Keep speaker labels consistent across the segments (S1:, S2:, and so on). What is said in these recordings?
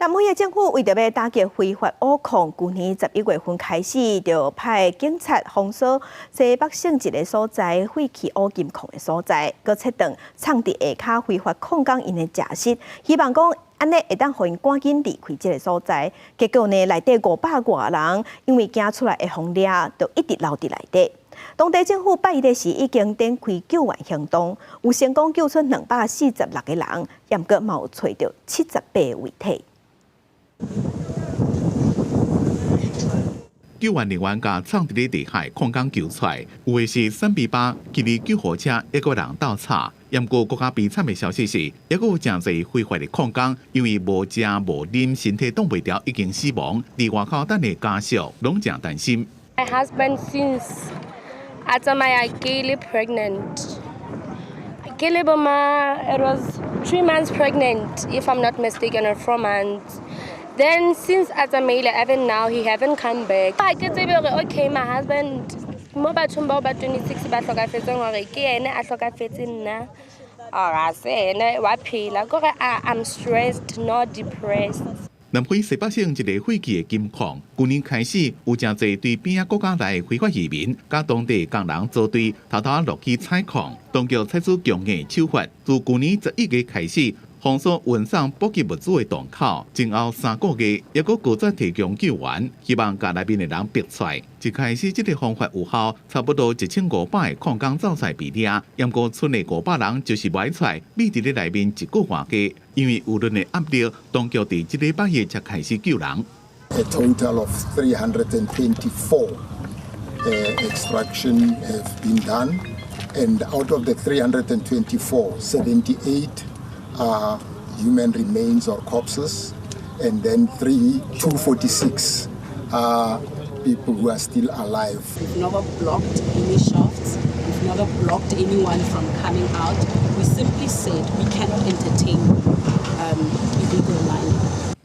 S1: 南非的政府為著欲打擊非法挖礦，舊年11月份開始就派警察封鎖西北省一个所在廢棄烏金礦的所在，閣切斷藏佇下跤非法礦工𪜶的食食，希望講按呢會當予𪜶趕緊離開這个所在。結果呢，內底500外人因為驚出來會予掠，就一直留佇內底。當地政府拜一的時已經展開救援行動，有成功救出246個人，毋過嘛有揣著78個遺體。
S2: 救援人員共藏佇咧地下礦工救出來，有的是散比巴騎佇救護車，一個人鬥吵。毋過閣較悲慘的消息是，猶閣有誠濟非法的礦工，因為無食無啉，身體擋袂牢，已經死亡。佇外口等的家屬攏誠擔心。
S3: My husband since a tsamaya ke le pregnant, ke le bo ma, it was 3 months pregnant, if I'm not mistaken, or 4 months. Then since a tsamaile, even now he haven't come back. Ha ke tsebe hore, okay, my husband mo bathong bao ba 26 ba hlokafetseng, hore ke yena a hlokafetseng na or ha se yena wa phela. Kore I'm stressed, not depressed.
S2: 南非西北省一個廢棄的金礦，舊年開始有誠濟對邊仔國家來的非法移民，佮當地工人組隊偷偷落去採礦，當局採取強硬手法，自舊年11月開始封鎖運送補給物資的洞口，前後3個月，猶閣拒絕提供救援，希望共內面的人逼出來。一開始這个方法有效，差不多1500个礦工走出來被掠，毋過賰的500人就是無愛出來，覕佇咧內面一個外多。因為輿論的壓力，當局佇這禮拜一才開始救人。
S4: A total of 324 extraction have been done, and out of the 324, 78 are human remains or corpses, and then 246 are people who are still alive.
S5: We've never blocked any shafts. We've never blocked anyone from coming out. We simply said we cannot entertain illegal mining.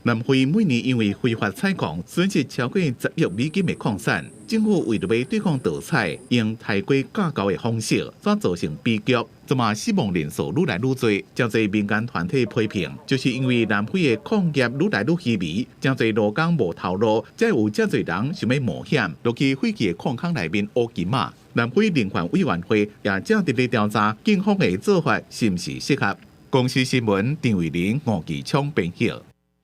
S2: 南非每年因為非法採礦損失超過10億美金的礦產，政府為著欲對抗盜採，用抬過架高的方式，煞造成悲劇。這馬死亡人數愈來愈濟，誠濟民間團體批評，就是因為南非的礦業愈來愈稀微，誠濟勞工無頭路，才有遮濟人想欲冒險落去廢棄的礦坑內面挖金仔。南非人權委員會也正佇咧調查警方的做法是毋是適合。公視新聞陳慧玲、吳繼聰編譯。